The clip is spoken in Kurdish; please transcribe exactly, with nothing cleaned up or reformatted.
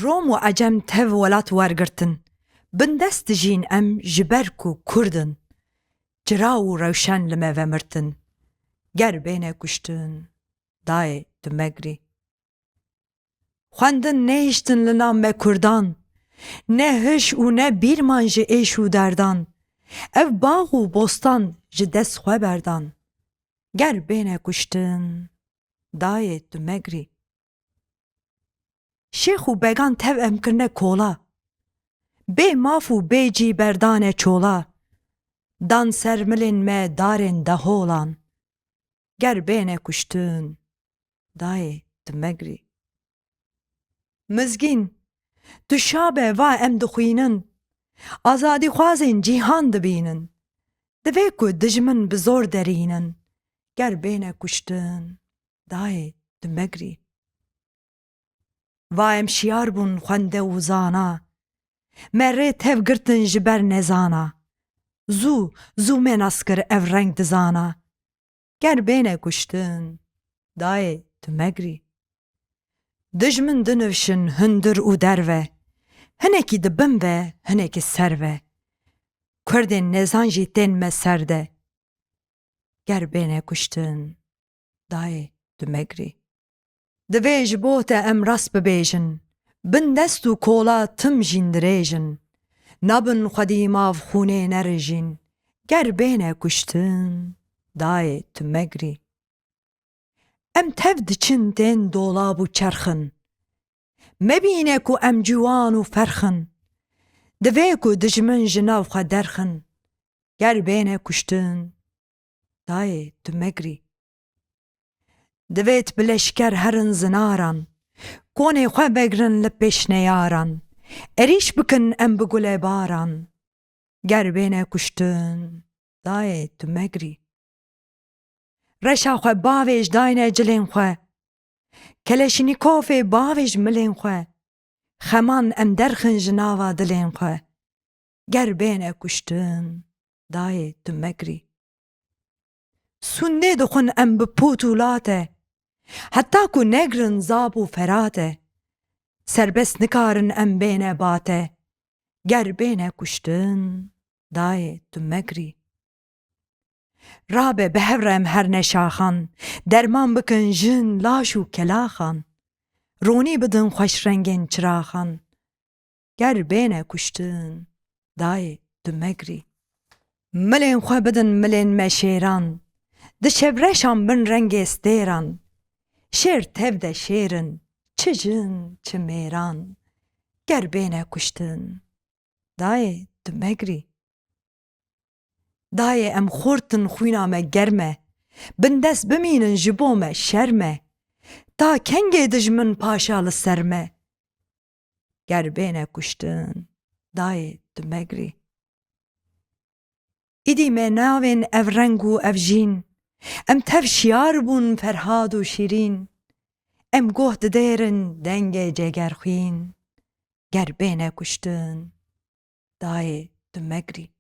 Rom û Ecem tev welat wergirtin. Bindest dijîn em ji ber ku Kurd in. Çira û rewşen li me vemirtin. Ger bêne kuştin, dayê tu megrî. Xwendin nehiştin li nav me Kurdan. Ne hiş û ne bîrman ji êş û derdan. Ev bax û bostan ji dest xwe berdan. Ger bêne kuştin, dayê tu megrî. Şêx û began tev em kirine kola. Bê maf û bê cî berdane çola. Dan ser milên me darên deholan. Ger bêne kuştin, dayê tu megrî. Mizgîn, tu şa be, va em dixwînin. Azadîxwazên cîhan dibînin. Divê ku dijmin bi zor derînin. Ger bêne kuştin, dayê tu megrî. Va em şiyar bûn xwende û zana. Me rê tev girtin ji ber nezana. Zû, zû me nas kir ev reng dizana. Ger bêne kuştin, dayê tu megrî. Dijmin dinivşin hundir û derve. Hinekî di bin ve, hinekî ser ve. Kurdên nezan jî tên me ser de. Ger bêne kuştin, dayê tu megrî. Divê ji bo te em rast bibêjin. Bin dest û kola tim jîn dirêjin. Nabin xwedî mav xûnê nerijîn. Ger bêne kuştin, dayê tu megrî. Em tev diçin tên dolab û çerxin. Mebîne ku em ciwan û ferxin. Divê ku dijmin ji nav xwe derxin. Ger bêne kuştin, dayê tu megrî. Divêt bi leşker herin zinaran. Konê xwe vegrin li pêşneyaran. Erîş bikin em bi gulebaran. Ger bêne kuştin, dayê tu megrî. Reşa xwe bavêj dayne cilên xwe. Keleşnîkovê bavêj milên xwe. Xeman em derxin ji nava dilên xwe. Ger bêne kuştin, dayê tu megrî. Sûndê dixwin em bi pot û late. Heta ku negrin Zab û Ferate. Serbest nikarin em bêne bate. Ger bêne kuştin, dayê tu megrî. Rabe bi hev re em herne şaxan. Derman bikin jin, laş û kelaxan. Ronî bidin xweş rengên çiraxan. Ger bêne kuştin, dayê tu megrî. Milên xwe bidin milên me şêran. Di şevreşan bin rengê stêran. Şêr tev de şêr in, çi jin, çi mêran. Ger bêne kuştin, dayê tu megrî. Dayê em xort in, xwîna me germ e. Bindest bimînin ji bo me şerm e. Ta kengê dijmin paşa li ser me? Ger bêne kuştin, dayê tu megrî. Îdî me navên ev reng û ev jîn. Em tev şiyar bûn Ferhad û Şîrîn. Em goh didêrin dengê cegerxwîn. Ger bêne kuştin, dayê tu megrî.